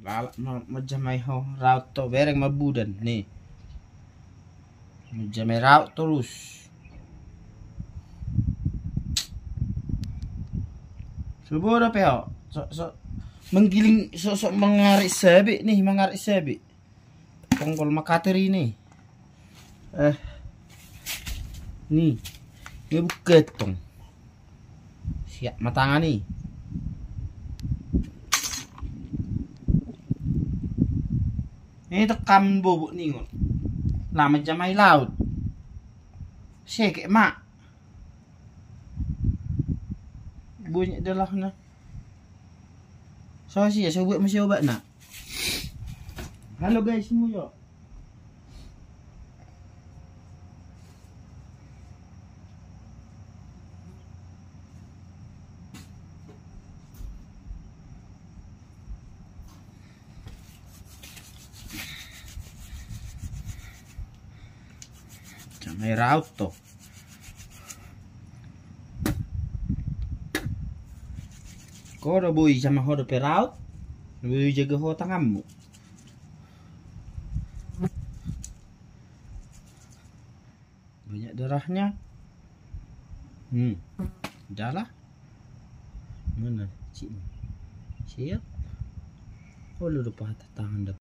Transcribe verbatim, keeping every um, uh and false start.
Lalap ma, manjamai ho raut to, bereng ma budan ni. Manjamai raut torus. Sobo dope ho. So, so, menggiling, so, so, mangarik sabe ni, mangarik sabe. Tonggol makater ini. Eh. Ni. Ni buketong. Siap matangan ni. Ni tekam bobok ni ngon. Lama jamai laut. Sekek ma. Bunyi adalah na. So sia, so buat masih obat na. Halo guys, semua yo. Jangan raut to. Ko do boi sama ho dope raut. Boi jaga ho tanganmu. Banyak darahnya. Hmm. Darah. Mana cik? Siap. Oh, lu udah patah tangan dah.